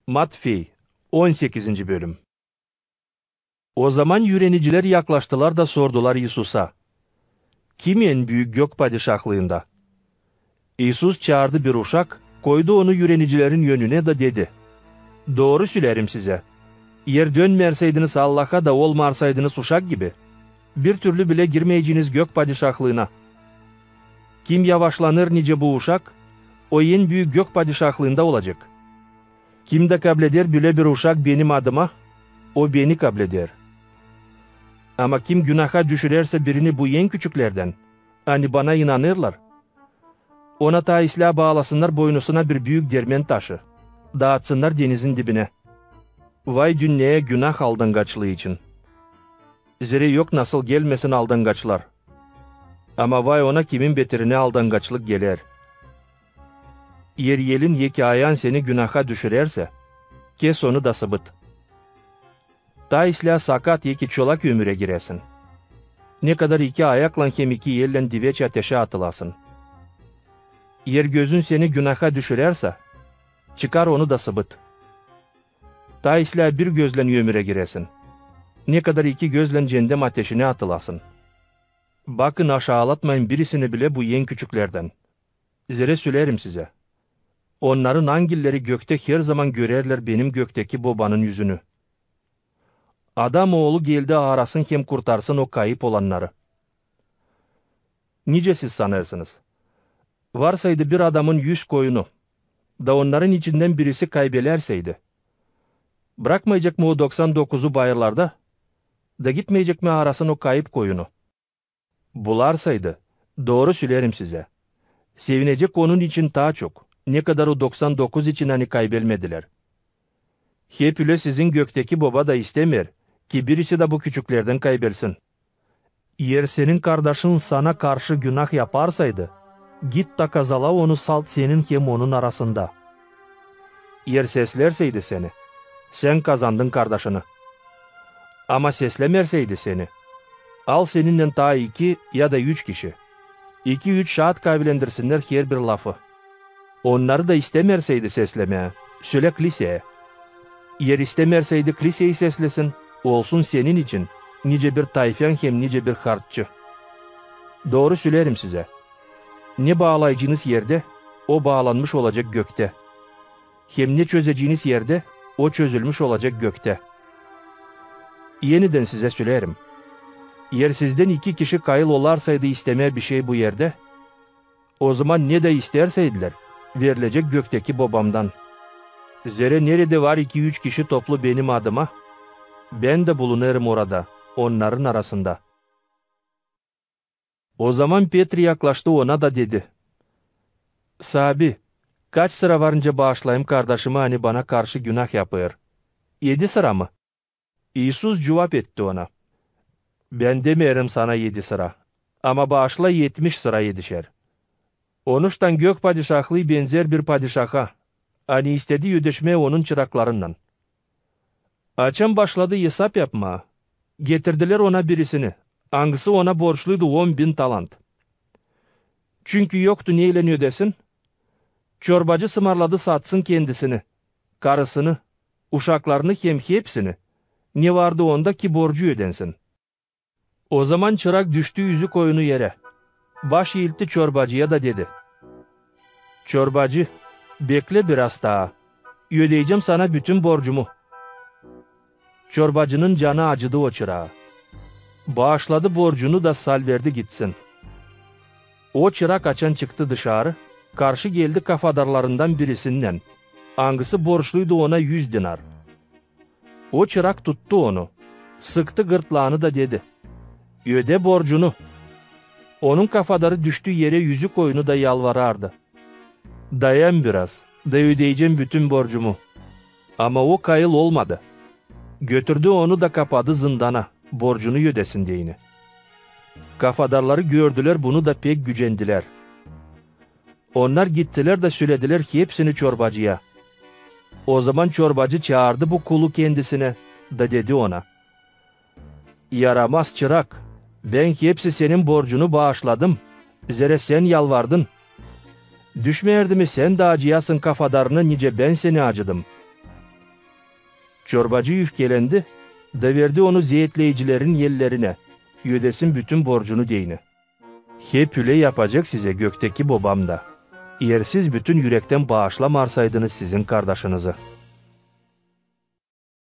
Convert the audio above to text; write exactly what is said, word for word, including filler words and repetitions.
Matfey, on sekizinci bölüm. Ozaman üürenicilär yaklaştılar da sordular İisusa: "Kim en büük gök padişahlıında?" İisus çaardı bir uşak, koydu onu üürenicilerin önünä da dedi: "Dooru süleerim sizä, eer dönmärseydiniz Allaha da olmarsaydınız uşak gibi, bir türlü bilä girmeyeceniz gök padişahlıına. Kim yavaşlanêr nicä bu uşak, o en büük gök padişahlıında olacek. Kim dä kableder bölä bir uşak benim adıma, o beni kableder. Ama kim günaha düşürärsä birini bu en küçüklerdän, ani bana inanêrlar, ona taa islää baalasınnar boynusuna bir büük dermen taşı, da atsınnar denizin dibinä. Vay dünneya günah aldangaçlıı için! Zerä yok nasıl gelmesin aldangaçlar. Ama vay ona, kimin beterinä aldangaçlık geler. Eer elin eki ayaan seni günaha düşürärsä, kes onu da sıbıt. Taa islää sakat eki çolak ömürä giräsin, ne kadar eki ayaklan hem eki ellän diveç ateşä atılasın. Eer gözün seni günaha düşürärsä, çıkar onu da sıbıt. Taa islää bir gözlän ömürä giräsin, ne kadar eki gözlän cendem ateşinä atılasın. Bakın, aşaalatmayın birisini bilä bu en küçüklerdän. Zerä süleerim sizä, onnarın angilleri göktä herzaman görerlär benim gökteki Bobanın üzünü. Adam Oolu geldi aarasın hem kurtarsın o kayıp olannarı. Nicä siz sanêrsınız? Varsaydı bir adamın üz koyunu, da onnarın içindän birisi kaybelärseydi, brakmayacek mı o doksan dokuzu bayırlarda, da gitmeyecek mi aarasın o kayıp koyunu? Bularsaydı, dooru süleerim sizä, sevinecek onun için taa çok, ne kadar o doksan dokuz için, ani kaybelmedilär. Hep ölä sizin gökteki Boba da istemeer, ki birisi dä bu küçüklerdän kaybelsin. Eer senin kardaşın sana karşı günah yaparsaydı, git da kazala onu, salt senin hem onun arasında. Eer seslärseydi seni, sän kazandın kardaşını. Ama seslämärseydi seni, al seninnän taa iki ya da üç kişi. Eki-üç şaat kaavilendirsinnär herbir lafı. Onnarı da istemärseydi seslemää, sölä kliseyi. Eer istemärseydi kliseyi seslesin, olsun senin için nicä bir tayfan hem nicä bir harççı. Dooru süleerim sizä, ne baalayacınız erdä, o baalanmış olacek göktä, hem ne çözeceniz erdä, o çözülmüş olacek göktä. Enidän sizä süleerim, eer sizdän iki kişi kayıl olarsaydı istemää bişey bu erdä, ozaman ne dä istärseydilär, verilecek gökteki Bobamdan. Zerä neredä var eki-üç kişi toplu benim adıma, bän dä bulunêrım orada, onnarın arasında. Ozaman Petr yaklaştı ona da dedi: "Saabi, kaç sıra var nicä baaşlayım kardaşımı, ani bana karşı günah yapêr? Edi sıra mı?" İisus cuvap etti ona: "Bän demeerim sana edi sıra, ama baaşla etmiş sıra edişer. Onuştan gök padişahlıı benzär bir padişaha, ani istedi ödeşmää onun çıraklarınnan. Açan başladı esap yapmaa, getirdilär ona birisini, angısı ona borçluydu on bin talant. Çünkü yoktu neylän ödesin, çorbacı sımarladı satsın kendisini, karısını, uşaklarını hem hepsini, ne vardı onda, ki borcu ödensin. Ozaman çırak düştü üzü koynu erä, baş eeltti çorbacıya da dedi: 'Çorbacı, beklä biraz taa, ödeyecäm sana bütün borcumu.' Çorbacının canı acıdı o çıraa. Baaşladı borcunu da salverdi gitsin. O çırak açan çıktı dışarı, karşı geldi kafadarlarından birisinnän, angısı borçluydu ona üz denar. O çırak tuttu onu, sıktı gırtlaanı da dedi: 'Ödä borcunu.' Onun kafadarı düştü erä üzü koynu da yalvarardı: 'Dayan biraz, da ödeyecäm bütün borcumu.' Ama o kayıl olmadı. Götürdü onu da kapadı zındana, borcunu ödesin deyni. Kafadarları gördülär bunu da pek gücendilär. Onnar gittilär da söledilär hepsini çorbacıya. Ozaman çorbacı çaardı bu kulu kendisinä da dedi ona: 'Yaramaz çırak, bän hepsi senin borcunu baaşladım, zerä sän yalvardın. Düşmeerdi mi sän dä acıyasın kafadarını, nicä bän seni acıdım?' Çorbacı üfkelendi da verdi onu zeetleyicilerin ellerinä, ödesin bütün borcunu deyni. Hep ölä yapacek sizä gökteki Bobam da, eer siz bütün ürektän baaşlamarsaydınız sizin kardaşınızı.